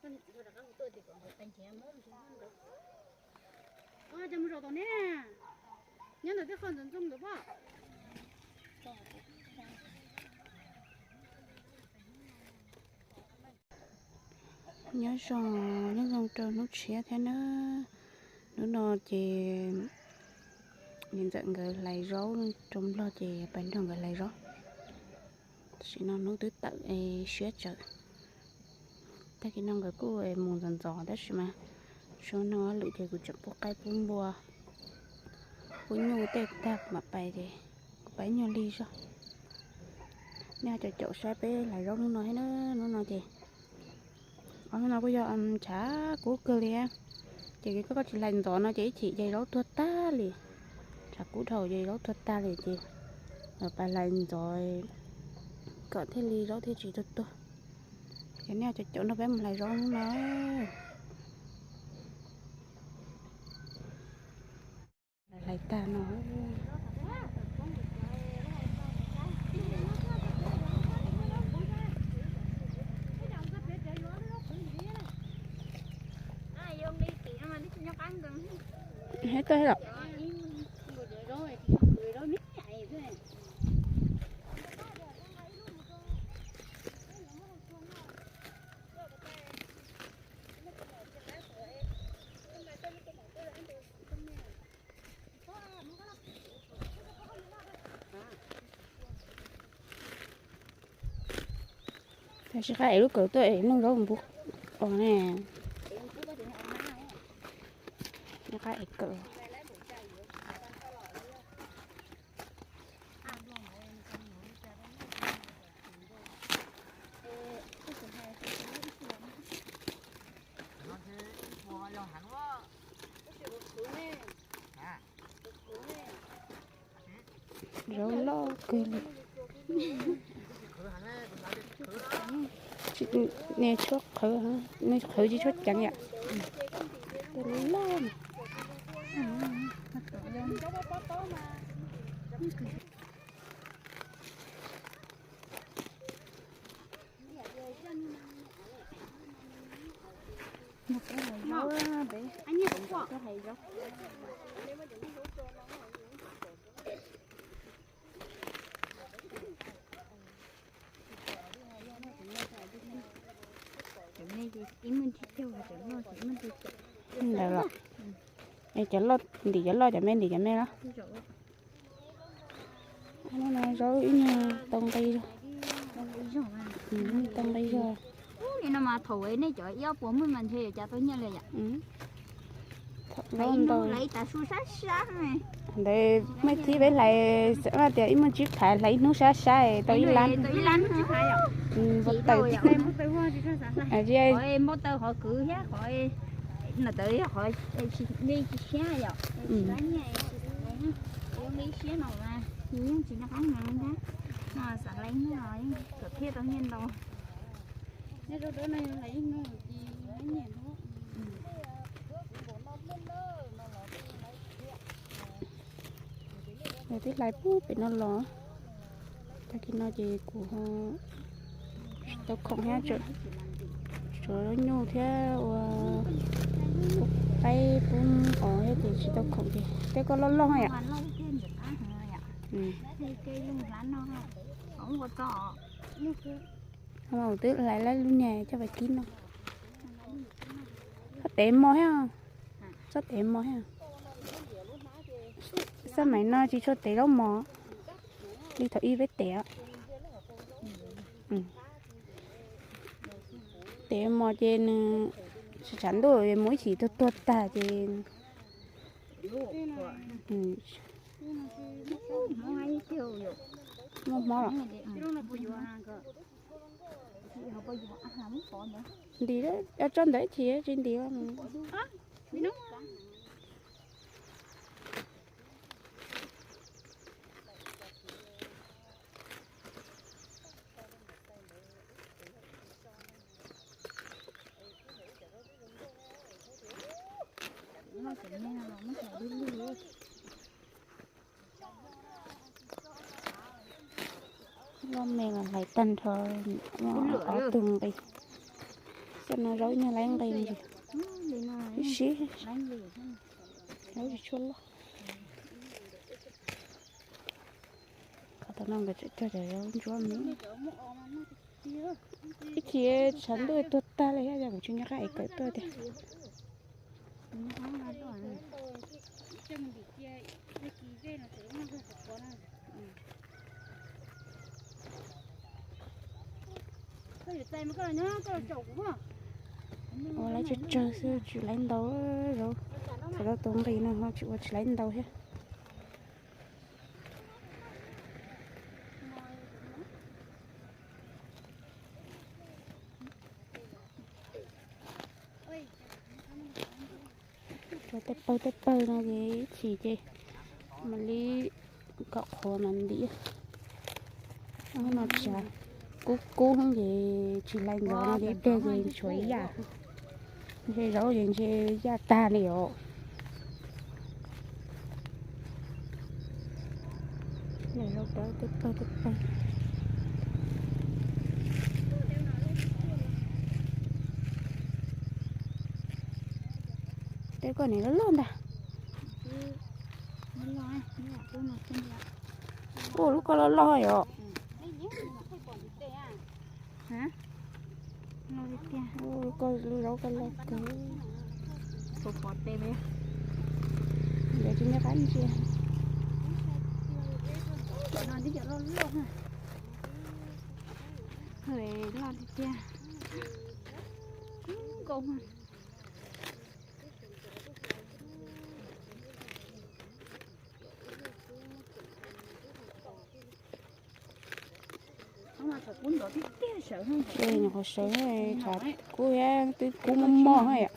Coj mus zaum tom ne, nyob ntawm tej qhov ntxoov ntxoo ntawd pob. Nyob zoo, nyob zoo rau hnub tshiab thiab na. Hnub no ces niam ntxawm nkawd hlais zaub rau Nplog ces pais nrog nkawd hlais zaub. Tam sim no hnub twb tawm siab tsawv. Tag kis no nkawd kuj mus ntxov ntxov tab sis mas tsis muaj hauj lwm ces kuv tseem pub qaib pub npua, pub nyuj tej tag kuv mam pais ces kuv pais ib nyuag lig zog. Nej ho caum caum saib peb hlais zaub hnub no thiab na. Hnub no ces, hnub no kuj yog tshav kub kawg li. Ces koj tsis hlais ntxov no ces ib chim ces zaub tuag tag li. Tshav kub dhau ces zaub tuag tag li ces pais hlais ntxov kom thiaj li zaub thiaj tsis tuag tuag. Ces nej ho caum caum nrog peb mus hlais zaub hnub no. Hlais tag no. Hab tuaj los. Tam sim qab es lub kawm tuaj es noj zaub npua os ne. Qab es kawm. Zaub loj kawg li. Nej tshuab qhwv, nej qhwv tsis tshuab ceev yom. Loj. Ntawd los, cov loj, ntim cov loj cov me ntim cov me los. Zaub ib nyuag tau nqi zog. Tau nqi zog. Li no mas thaum nej cov ib ob puas muaj mas ntshe yuav cas tau nyiaj li yom. Hlais ib hnub hlais tas su sab sab. Ntawd muaj ib txhib peb hlais, tias ib muaj tsib phav hlais ib hnub sab sab tau ib lab. Tau ib lab hnub tsib phav yom. Npau taws, npau taws qhov kwv thiab qhov ntawd qhov tsis siab yom. Tsis nyiaj, tsis xav hlais, yeej tsis nco qab mus ntag. No xav hlais nyiaj los yeej kom thiaj tau nyiaj ntau. Nws twb hlais puag pem no los, tag kis no ces kuv tsis tau khoom thiab, tsuav nyuj thiab ua pub qaib pub os thiab ces tsis tau khoom ces tej koj loj loj yom. Twb hlais lab lub niag coj pais kib no. Txhob tev mos thiab, txhob tev mos thiab. Xab maim no tsis tshua tev zaub mos li thaum ub peb tev. Tev mos ces nws tshav ntuj mus ib chim tuag tuag tag ces muaj hmob los. Ntim, tso ntawm ib chim tsis ntim. Loj me los hlais tag nrho, ob tug nqi. Cov no zaub nyuag laib nqis ntsis, ib sib, zaub tsis tshua loj. Qhov tau no nkawd tseem cog cov zaub ntsuab me. Ib chim tshav ntuj tuag tag li thiab, kuv tsis nco qab es kawm tuaj tiag. Ua lawv tsawg tsawg xwb, tsis laiv ntau zaub. Cov zaub tau nqis no ho tsis ua tsis laiv ntau thiab. Cov tej pawg tej pawg no ces ib chim ces mam li kom qhuav mam ntim. No tshav kub kub ces tsis laiv ntau no ces ib pliag ces tshuav ib yam. Ntshe zaub ces ntshe yaj tag li os. Zaub tej pawg tej pawg. Tej koj nim loj loj ntag. Ua lub koj loj loj yom. Koj lub zaub koj loj kawg. Ntawd tsis nco qab ntsia. Loj tiag tiag. Nyuam qhuav sawv, tshav kub thiab twb kub moj moj yom.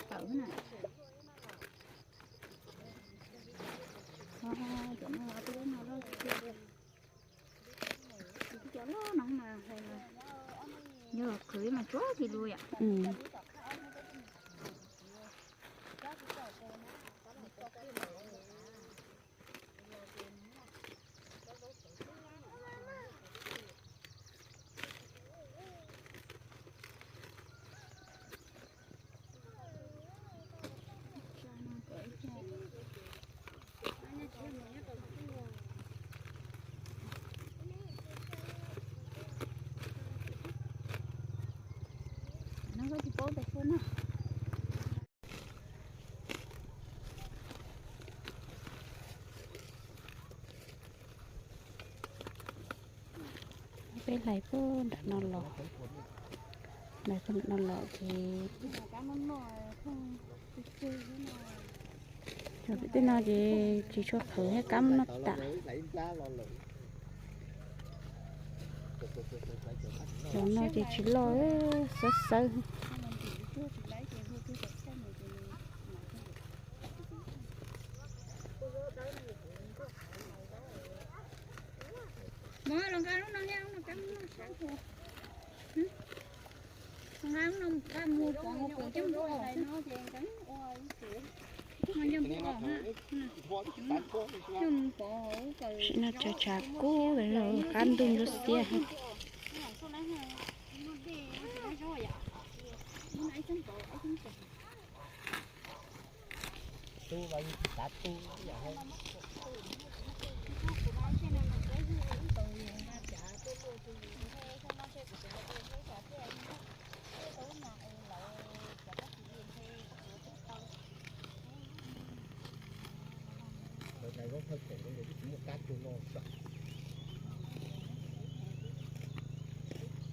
Cov loj no mas yog los khwv mas tsuag kiag li yom. Peb hlais puag nram no los, hlais puag nram no los ces, cov pem tej no ces tsis tshua qhwv thiab, kab muab noj tas. Cov no ces tsis loj, xawb xawb. Mov los nqa lub no thiab, lub no kab muab noj sab hu. Nqa lub no kab mus pov hauv kaws coj mus ua. Sim no tshav tshav kub, qab ntuj ntsuab xiab. Lawv daig zaub thawj phaum no ces twb tsis muaj kab tuag no.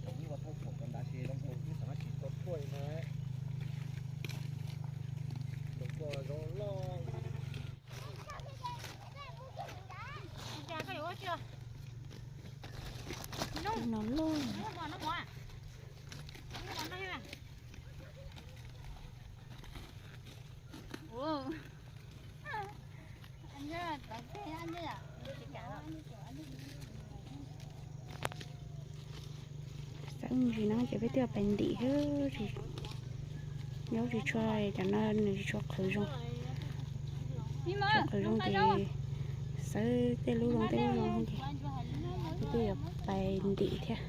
Lawv muaj thawj phaum rau nrad ces zoo nkaus twb xav tsis txog tshuaj li na. Zoo koj zoo loj. No loj. Xawb ntsis no ces peb twb pais ntim xwb. Zaub tsis tshua, cov no nws tsis tshua qhwv zoo. Tshua qhwv zoo ces xawb tej lub zoo tej lub zoo ces peb twb yuav pais ntim thiab.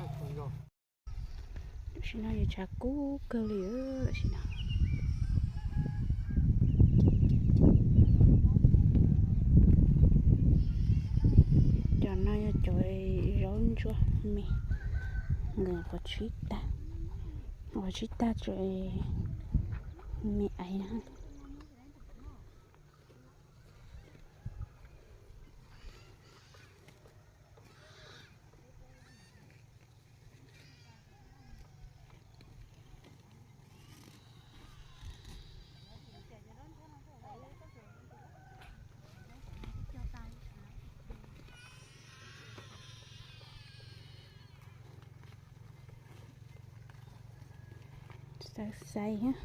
Tam sim no yuav tshav kub kawg li tam sim no. Cov no yog cov zaub ntsuab me, nws qhuav tsib tag, qhuav tsib tag tso, me aiv na. Xaiv xaiv thiab.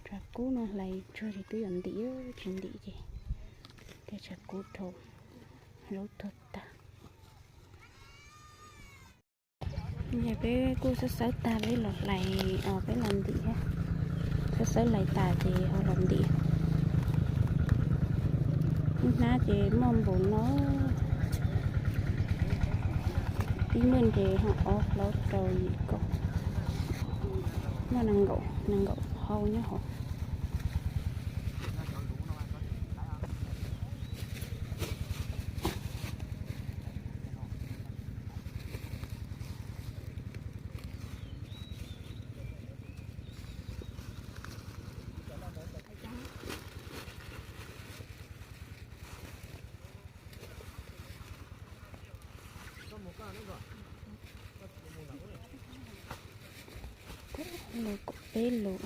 Tshav kub no hlais tsuag ces twb yuav ntim, tsis ntim ces tej tshav kub dhau, zaub tuag tag. Ces peb kuj xawb xawb tag peb los hlais, peb los ntim thiab. Xawb xawb hlais tas ces ho los ntim. Ib hnab ces muaj npaum no, ib lwm ces ho ob plaub rau yim kaum, muaj nees nkaum, nees nkaum hau nyob hauv. Lus kaum peb lus.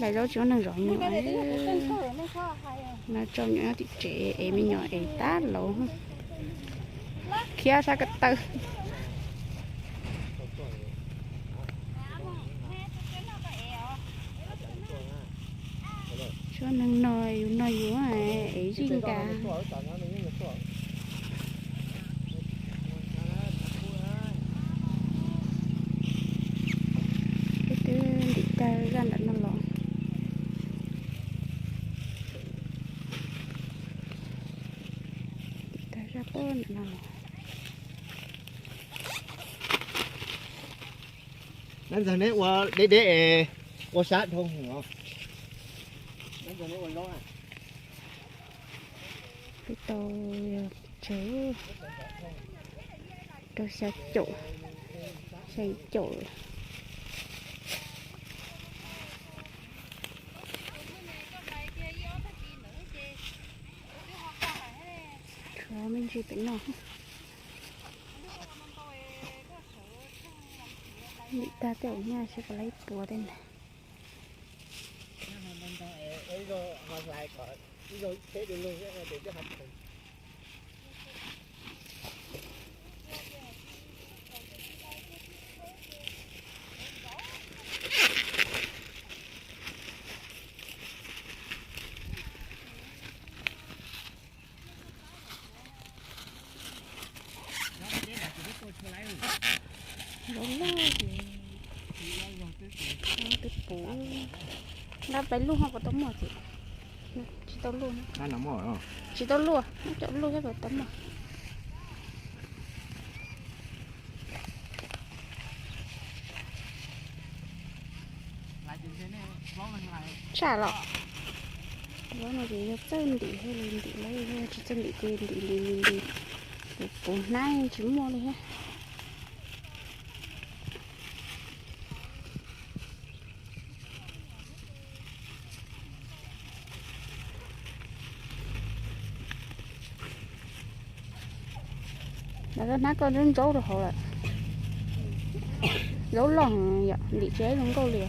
Hlais zaub tsis muaj neeg zov nyuam, no tso nyuam nyob tim tsev es me nyuam es tab laus, khiav sab ko taw. Tsuav neeg no yus no yus es zij nkas. Peb twb ntim tag zaj ntawm no los. Ntim tag zaj puag ntawm no los. Nab ntxawg neb ua deb deb es ua sab dhau os. Nab ntxawg neb ua zaub. Peb tau tsawg rau xya caum, xya caum. Tshuav me ntsis pem no. Ntim tag tej zaum nyaj seb puas laib puas tej ntawd. Zaub loj ces twb puv. Nqa pais luaj ho puas tau muaj txiv? Tsis tau luaj. Tsis tau luaj, cov luaj thiab puas tau muaj. Tshaj los. Zaub no ces yog txawj ntim thiaj li ntim, tsis txawj ntim ces ntim ntim ntim ntim, puv hnab tsis muaj li thiab. Lawv hnab koj ntsaub ntsaub rau hauv lawm. Zaub loj yom, ntim tsis laib zoo nkauj li.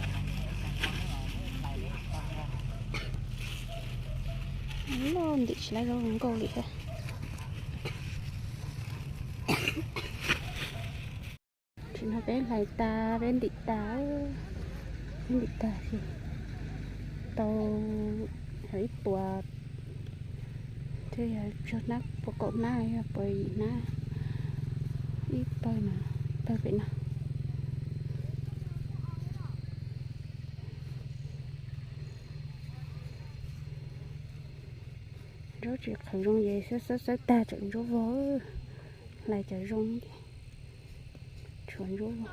Loj ntim tsis laib zoo nkauj li thiab. No peb hlais tas, peb ntim tas, peb ntim tas ces tau yog ib puas, thiab yog tsawg hnab, puas kaum hnab, yog puas yim hnab, ib pawg no, pawg pem no. Zaub tsis qhwv zoo ces xawb xawb xawb tag tseem ntsuab vog. Hlais cov zoo ces tshuav ntsuab vog.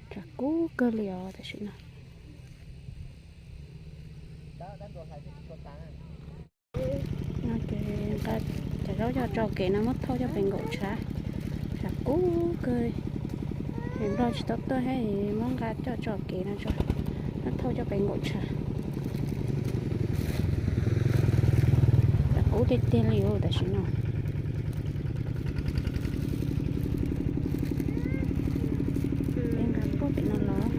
Tshav kub kawg li os tam sim no. No ces nqa cov zaub coj tso kev no muab thauj coj pem nkaum tshav. Tshav kub kawg, es Nplog tsis tau tuaj thiab, muab nqa coj tso kev no tso, muab thauj coj pem nkaum tshav. Tshav kub tiag tiag li os tam sim no. Peb nqa puag pem no los.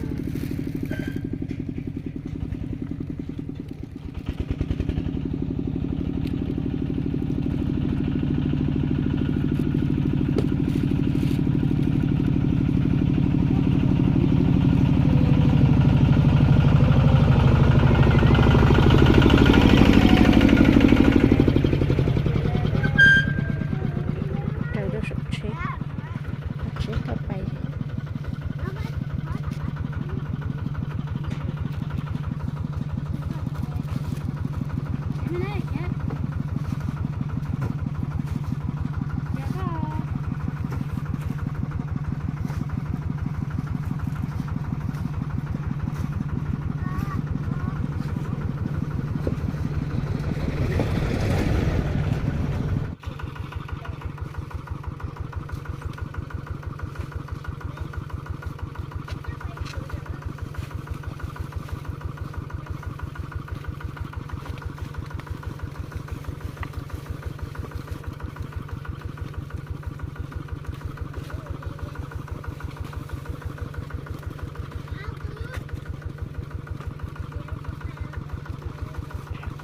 Raws rau saum tsheb, tsheb tau pais.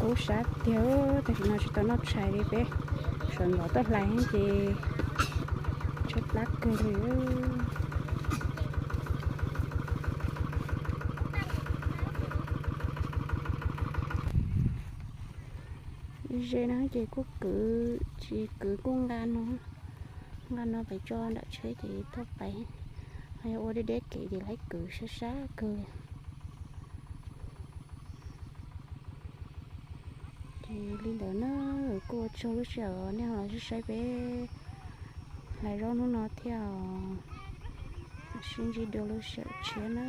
Kub sab tiag, tam sim no tsis tau noj tshais li peb sawv ntxov tuaj hlais ces tshaib plab kawg li. Ze no ces kuj kwv, tsis kwv kuj nqa no, nqa no pem tso nram tsheb ces tuaj pais. Ho yog ua deb deb kev ces laib kwv sab sab kawg li. Ces li ntawd na, kuj ua tsaug lub sij hawm nej los saib peb hlais zaub hnub no thiab os. Sib ntsib dua lub sij hawm tshiab na.